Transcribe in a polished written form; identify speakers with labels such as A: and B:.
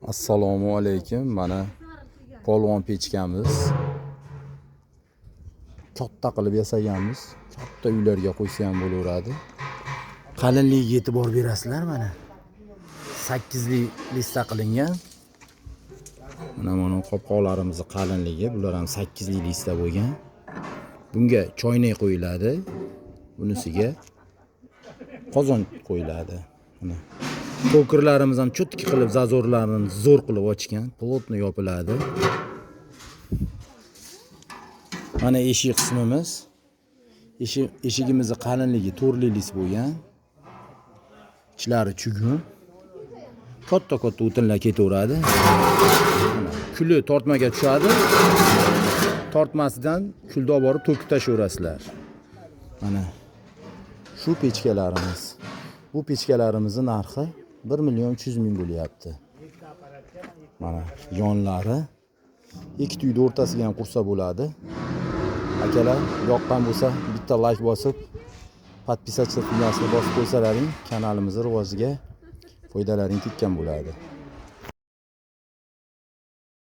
A: Assalomu alaykum. Mana polvon pechkamiz. Katta qilib yasaganmiz. Katta uylarga qo'ysa ham bo'laveradi. Qalinligiga e'tibor berasizlar mana. 8li lista qilingan. Mana qopqoqlarimizni qalinligi, bular ham 8li lista bo'lgan. Bunga choynak qo'yiladi. Bunisiga qozon qo'yiladi. Mana to'kirlarimiz ham cho'tki qilib zazorlarini zo'r qilib ochgan, plotno yopiladi. Mana eshik qismimiz. Eshigimizni qalinligi 4 list bo'lgan. Ichlari chugun. Katta-katta o'tinlar ketaveradi. Mana kuli tortmaga tushadi. Tortmasidan kulni olib borib to'kib tashlayverasizlar. Mana shu pechkalarimiz. Bu pechkalarimizning narxi 1 300 000 bo'lyapti. Mana yonlari ikkita uyni o'rtasiga ham qursa bo'ladi. Akalar, yoqqan bo'lsa bitta like bosib, podpisatsiya tugmasini bosib qo'ysalaring, kanalimizni rivojiga foydalaring tekkan bo'ladi.